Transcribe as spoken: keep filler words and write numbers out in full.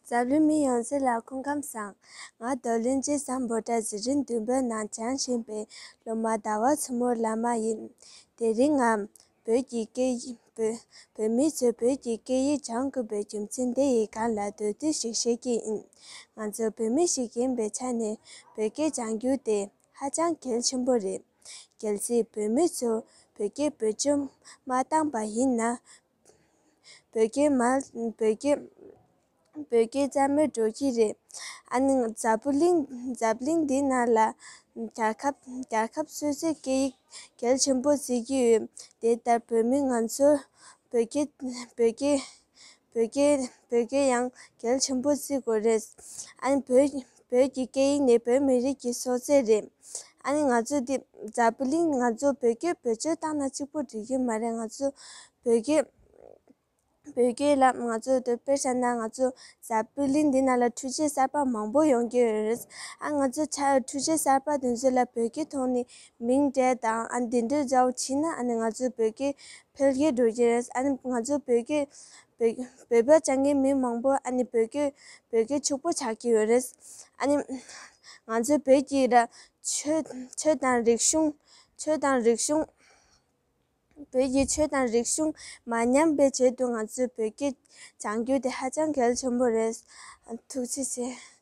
འཛམ་གླིང་མི་ཡོངས་རྫོགས་ལ་སྐུ་ཁམས་བཟང་། ང་རྡོར་གླིང་རྗེ་བཟང་པོ་ཏྲ་འཛིན་རིམ་བདུན་པའི་ནང་སྦྱང་བཞིན་པའི་སློབ་མ་ཟླ་བ་མཚོ་མོ་བླ་མ་ཡིན། དེ་རིང་ང་བོད་ཀྱི་སྐད་ཡིག་བོད་བོད་མི་ཚོས་བོད་ཀྱི་སྐད་ཡིག་སྦྱང་དགོས་པའི་རྒྱུ་མཚན་དེ་ཡི་སྒང་ལ་མདོར་བསྡུས་ཤིག་བཤད་ཀྱི་ཡིན། ང་ཚོ་བོད་མི་ཞིག་ཡིན་པའི་ཆ་ནས་བོད་སྐད་སྦྱང་རྒྱུ་དེ་ཧ་ཅང་གལ་ཆེན་པོ་རེད། གལ་སྲིད་བོད་མི་ཚོ་བོད་སྐད་བེད་སྤྱོད་མ་བཏང་པ་ཡིན་ན། བོད་སྐད་མ་བོད་སྐད་བོད་སྐད་རྩ་མེད་འགྲོ་གི་རེད། ཨ་ནི་འཛམ་བུ་གླིང་འཛམ་གླིང་འདི་ནང་ལ་རྒྱལ་ཁབ་རྒྱལ་ཁབ་སོ་སོའི་སྐད་ཡིག་གལ་ཆེན་པོ་བརྩི་གི་ཡོད། དེ་ལྟར་བོད་མི་ང་ཚོ་བོད་སྐད་བོད་སྐད་བོད་སྐད་བོད་སྐད་ཡང་གལ་ཆེན་པོ་བརྩི་དགོས་རེད། ཨ་ནི་བོད་བོད་ཀྱི་སྐད་ཡིག་ནི་བོད་མི་རིགས་ཀྱི་སྲོག་རྩ་རེད། ཨ་ནི་ང་ཚོ་འདི་འཛམ་བུ་གླིང་ང་ཚོ་བོད་སྐད་བེད་སྤྱོད་བཏང་ན་གཅིག་པོ་འགྲིག་གི་མ་རེད། ང་ཚོ་བོད་སྐད་བོད་སྐད་ལ་ང་ཚོ་དེ་དཔེར་བཞག་ན་ང་ཚོ་འཛམ་བུ་གླིང་འདི་ནང་ལ་འཕྲུལ་ཆས་གསར་པ་མང་པོ་ཡོང་གི་ཡོད་རེད། ཨ་ང་ཚོ་ཆ་འཕྲུལ་ཆས་གསར་པ་དེ་ཚོ་ལ་བོད་སྐད་ཐོག་ནས་མིང་སྤྲད་དང་ཨ་འདི་འདྲ་འདྲ་བོ་བྱས་ན་ཨ་ནི་ང་ཚོ་བོད་སྐད་འཕེལ་རྒྱས་འགྲོ་གི་རེད། ཨ་ནི་ང་ཚོ་བོད་སྐད་བོད་བོད་པ་སྦྱང་མཁན་མི་མང་པོ་ཨ་ནི་བོད་སྐད་བོད་སྐད་ཕྱུག་པོ་ཆགས་ཀྱི་ཡོད་རེད། ཨ་ནི་ང་ཚོ་བོད་ཀྱི་ར་ཆོས་ཆོས་དང་རིག་གཞུང་ཆོས་དང་རིག་གཞུང་བོད་ཀྱི་ཆོས་དང་རིག་གཞུང་མ་ཉམས་པའི་ཆེད་དུ་ང་ཚོས་བོད་སྐད་སྦྱང་རྒྱུ་དེ་ཧ་ཅང་གལ་ཆེན་པོ་རེད། ཐུགས་རྗེ་ཆེ།